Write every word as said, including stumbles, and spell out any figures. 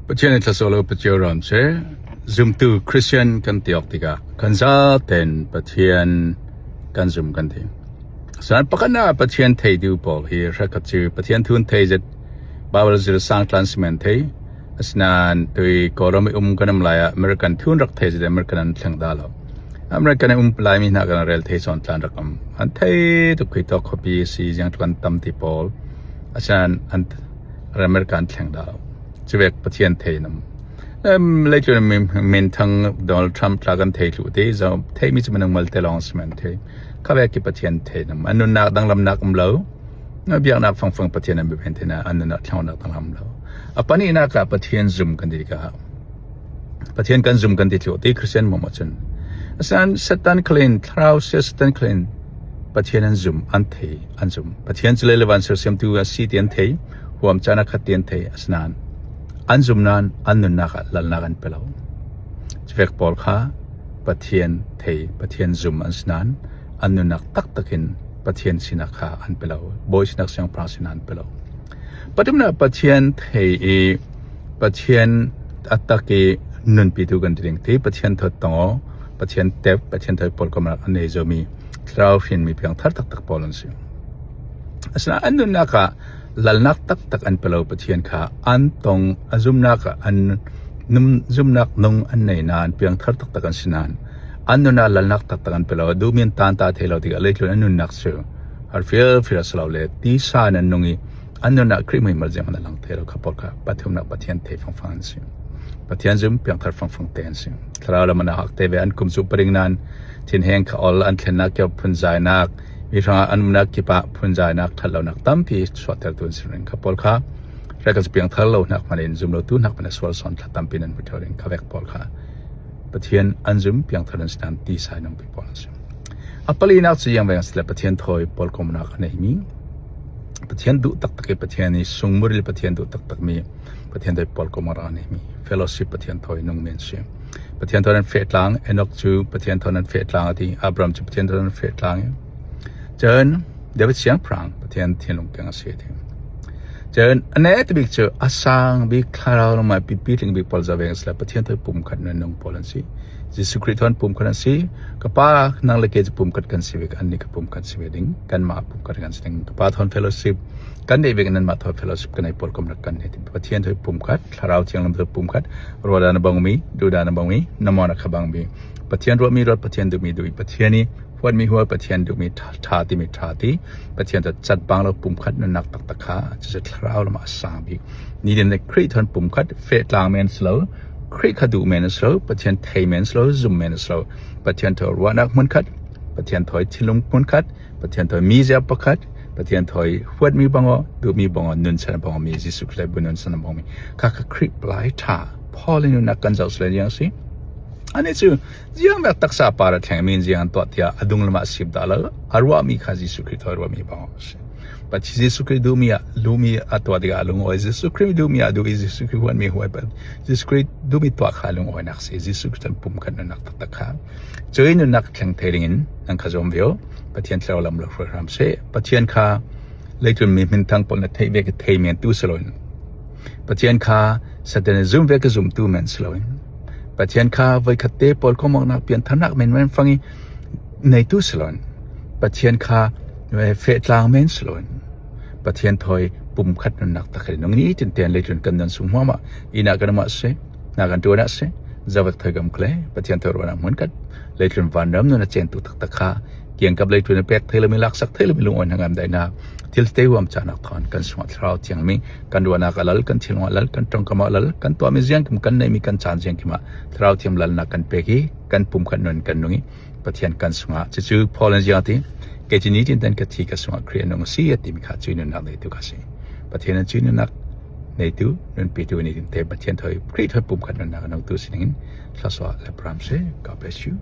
Pathian nih thluachuah lo Pathian ram se, zumtu Christian kan ti awk tikah kan zaten Pathian kan zum kan ti. San pakhatna Pathian thei tu pawl hi hrekkhat cu Pathian thu an thei zet, Baibal zir sang tlan simen thei, asinain tui Kawlram i um kan um lai ah American thu an rak thei zet, American an thleng dah lo. American i um lai mi hna kan rel thei sawn tlan rak um. An thei tuk khui tawk khuapi a si ziang tuk an tam ti pawl. Asinain an American an thleng dah lo. Cuvek Pathian thei nam. Em, leitlun min, min thang Donald Trump tla kan thei thluh ti, zo thei mi cu minung malte lawng simen thei. Khavek i Pathian thei nam. An nunnak danglamnak um lo. Na biaknak fangfang Pathian an bipen thei na, an nunnak thlaunak danglam um lo. A panihnak ah Pathian zum kan ti tikah Pathian kan zum kan ti thluh ti Christian mawmawh cun. Asinain Satan khalin, thlarau sia Satan khalin Pathian an zum, an thei, an zum. Pathian cu lei le van sersiamtu a si ti an thei, huam caan a khat ti an thei, asinain an zum nain an nunnak ah lalnak an pe lo. Cuvek pawl kha Pathian thei, Pathian zum an si nain an nunnak taktak in Pathian sinak kha an pe lo, Bawi sinak siangpahrang sinak an pe lo. Pathumnak Pathian thei i Pathian a tak i nunpitu kan ti ding ti, Pathian thawi tong aw, Pathian tep, Pathian thawi pawlkomnak an nei zomi thlarau hrinmi piangthar taktak pawl an si. Asinain an nunnak ah lalnak taktak an pe lo Pathian kha an tong, a zumnak ah an num, zumnak nung an nei nain piangthar taktak an si nain an nunnak lalnak taktak an pe lo, a duhmi an tan ta thei lo tikah leitlun an nunnak cu har fialfial a si lo le tisa in an nung i an nunnak Khrih hmuimal zianghman a lang thei lo kha pawl kha pathumnak Pathian thei fangfang an si. Pathian zum piangthar fangfang te an si. Thlarau lam an a hak te ve an kum cu paring nain thinheng kha ol an thlennak kip phunzainak, mi hrangah an umnak kipah phunzainak ṭhat lonak tampi suahtertu an si reng kha pawl kha hrekkhat cu piangthar lo hnak hmanh in zum lotu hnak hmanh a sual sawn thla tampi nan hmu ṭheo reng kha vek pawl kha Pathian an zum piangthar an si nain tisa i nungpi pawl an si. A palinak cu ziangveng a si le Pathian thawi pawlkomnak a neimi, Pathian duh taktak i Pathian i sungmuril Pathian duh taktakmi Pathian thawi pawlkomnak a neimi fellowship Pathian thawi nungmi an si. Pathian thawi nan feh tlang, Enok cu Pathian thawi nan feh tlang a ti, Abraham cu Pathian thawi nan feh tlang i cun David siangpahrang Pathian thinlung keng a si a ti. Cun a netabik cu a sang bik thlarau lama pipi tling bik pawl za veng a si le Pathian thawi pumkhat nan nung pawl an si. Jesuh Khrih thawn pumkhat an si. Ka pa, nang le kei cu pumkhat kan si ve, annih kha pumkhat si ve ding, kanmah pumkhat kan si ding. Ka pa thawn fellowship kan neih ve, nanmah thawn fellowship kan nei, pawlkomnak kan nei ti. Pathian thawi pumkhat, thlarau thianghlim thawi pumkhat, ruahdan a bangmi, duhdan a bangmi, namon a kha bangmi, Pathian ruahmi ruat, Pathian duhmi duh i Pathian i huatmi huai, Pathian duhmi ṭha, ṭha timi ṭha ti, Pathian tawh cat bang lo pumkhat nunnak taktak kha cucu thlarau lam a sang bik. Nitin le Khrih thawn pumkhat, feh tlang men si lo, Khrih kha duh men si lo, Pathian thei men si lo, zum men si lo, Pathian thawi ruahnak hmunkhat, Pathian thawi thinlung hmunkhat, Pathian thawi mizia pakhat, Pathian thawi huatmi bangaw, duhmi bangaw, nunsan bangaw mi, Jesuh Khrih bu nunsan bangmi kha kha Khrih Palai ṭha Paul in nunnak kan zoh si le ziang si. Ani cu ziang vek taksa par a thleng min ziang an tuah tiah a dunglam ah a sip dah lo. A ruahmi kha Jesuh Khrih thawi ruahmi bangaw a si. Pathian Jesuh Khrih duhmi ah, duhmi a tuah tikah a lungawi. Jesuh Khrih duhmi ah duh i Jesuh Khrih huatmi huai. Jesuh Khrih duhmi tuah kha a lungawinak si. Jesuh Khrih thawn pumkhat nunnak taktak kha. Cui nunnak thleng thei dingin nan kha zuam vio. Pathian thlarau lam lo hruai hram seh. Pathian kha leitlun mi hminthang pawl na theih vek i thei men tu si loin, Pathian kha Satan i zum vek i zumtu men si loin, Pathian kha voikhat te pawlkomnak piantharnak men men fang i neitu si loin, Pathian kha feh tlang men si loin, Pathian thawi pumkhat nunnak tak hi nung ni tinten leitlun kan nun sung hmuahmah i na kan um ah si, na kan ṭuan ah si, zavek thoi gam kle, Pathian thawi ruahnak hmunkhat, leitlun vanram nun a centu taktak kha, kiangkap leitlun a pek thei lomi, laksak thei lomi lungawi hnangam daihnak, thil te huam cahnak thawn kan sungah thlarau thiangmi, kan ruahnak a lal, kan thinlung a lal, kan ṭongkam a lal, kan tuahmi ziangkim, kan neihmi kan caan ziangkim ah thlarau thiang lalnak kan pek i kan pumkhat nun kan nung i Pathian kan sungah. Cucu Paul in ziang a ti, kei cu nitin tan ka thi ka sungah Khrih a nung a si a timi kha cui nunnak neitu kha si. Pathian in cui nunnak neitu, nunpitu nitin te Pathian thawi, Khrih thawi pumkhat nunnak a nungtu si ningin thluasuah le pram si. God bless you.